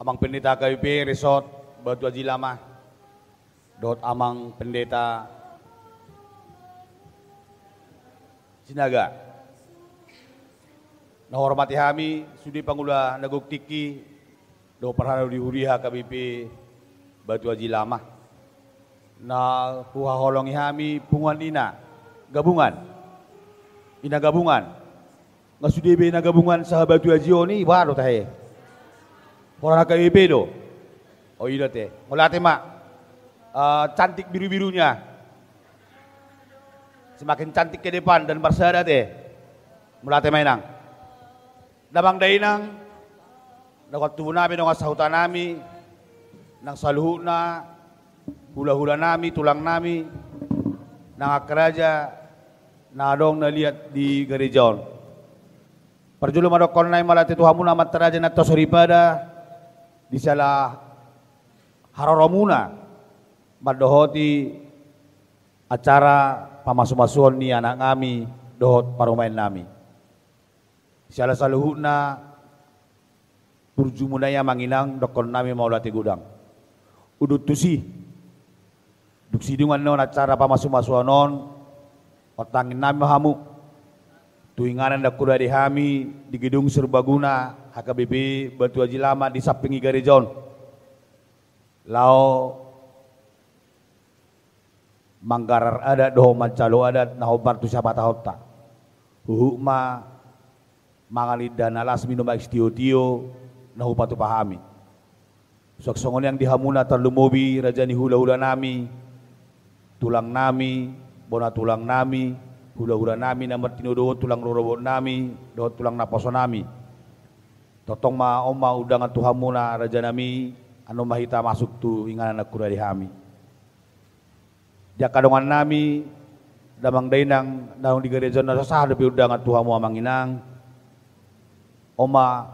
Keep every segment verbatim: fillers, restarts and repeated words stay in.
Amang Pendeta K B P Resort Batu Aji Lama, dohot Amang Pendeta Sinaga. Na hormati hami sude pangula na gok tingki dohot parhalado di huria K B P Batu Aji Lama. Na huhaholongi hami punguan ina gabungan. Ina gabungan. Nga sude be ina gabungan saha Batu Aji on i, ba do tahe. Horana K B P do. O, i do te. Mauliate ma. Eh, cantik biru-birunya. Semakin cantik ke depan dan marsada te. Mauliate ma, Inang. Damang dainang, na huhut tubu nami, dongan sahuta nami, nang saluhutna, hula-hula nami, tulang nami, nang angka raja na adong na liat di gareja on. Parjolo ma dohonon nami mauliate tu hamuna amanta raja na tua soripada, di siala haroromuna mandohoti acara pamasu-masuon ni anak nami dohot parumaen nami. Siala saluhutna burjumuna i, Amang Inang, dohonon nami mauliate godang. Udut tusi, dung sidung annon acara pamasu-masuon on, ontangin nami ma hamu tu inganan na hurade hami di Gedung Serbaguna H K B P Batu Aji Lama di samping ni gareja on, laho manggarar adat dohot manjalo adat na hombar tu siapatahonta. Huhut ma mangan indahan na las, minum aek sitio-tio na hupatupa hami. Suang songon i nang di hamuna tarlumobi raja ni hula-hula nami, tulang nami, bona tulang nami, hula-hula nami na martinodohon, tulang rorobot nami dohot tulang naposo nami. Tongtong ma on ma undangan tu hamuna raja nami, annon ma hita masuk tu inganan na hurade hami. Di angka dongan nami, damang dainang, na adong di gareja on, na so sahat dope undangan tu hamu, Amang Inang. On ma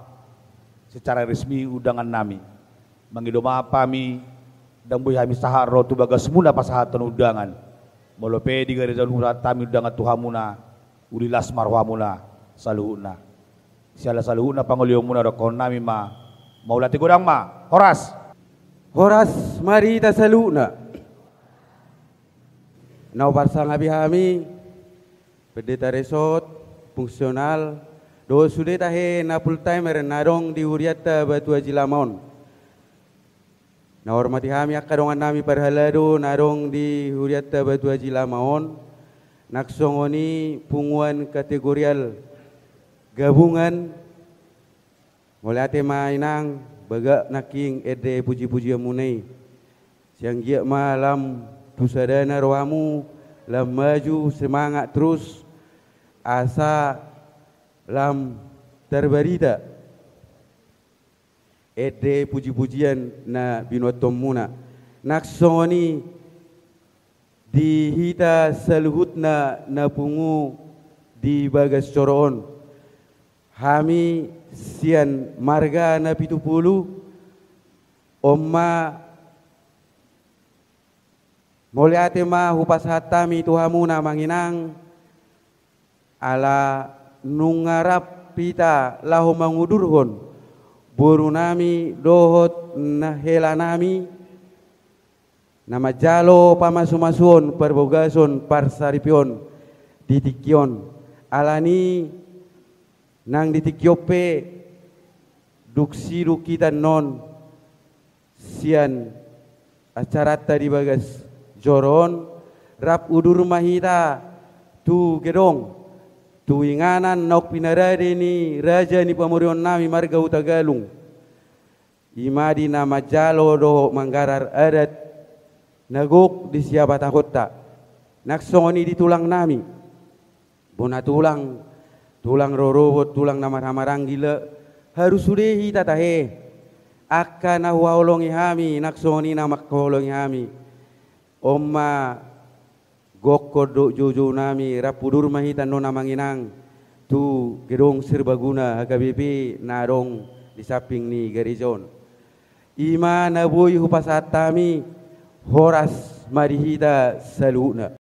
secara resmi undangan nami. Mangido maaf hami, ndang boi hami sahat ro tu bagasmuna pasahathon undangan. Molo pe di gareja on husahat hami undangan tu hamuna, uli las ma rohamuna saluhutna. Siala saluhutna pangolihonmuna dohonon nami ma, mauliate godang ma. Horas. Horas ma di hita saluhutna. Na huparsangapi hami, Pendeta Resort, fungsional, dohot sude tahe na full timer na adong di hurianta Batu Aji Lama on. Na hormati hami angka dongan nami parhalado na adong di hurianta Batu Aji Lama on, nang songon i punguan kategorial gabungan. Mauliate ma, Inang, bagak nangkin ende puji-pujianmuna i. Sai anggiat ma lam tu sadana rohamu, lam maju semangat terus, asa lam tarbarita ende puji-pujian na binuathonmuna. Nang songon i di hita saluhutna na pungu di bagas joro on. Hami sian marga Napitupulu, on ma mauliate ma hupasahat hami tu hamuna, Amang Inang, ala nunga rap hita laho mangudurhon boru nami dohot na hela nami na manjalo pamasu-masuon parbagason parsaripeon di tingki on. Alani nang di tingki on pe dung sidung hita annon sian acaranta di bagas joro on, rap udur ma hita tu gedong, tu inganan naung pinarade ni raja ni pamoruon nami marga Hutagalung. I ma di na manjalo dohot manggarar adat na gok di siapatahonta. Nang songon i di tulang nami. Bona tulang, tulang rorobot, tulang na marhahamaranggi, haru sude hita tahe. Angka na huhaholongi hami, nang songon i na mangkaholongi hami. On ma gokhon dohot joujou nami, rap udur ma hita annon, Amang Inang, tu gedong serbaguna H K B P na adong di samping ni gareja on. I ma na boi hupasahat hami, horas ma di hita saluhutna.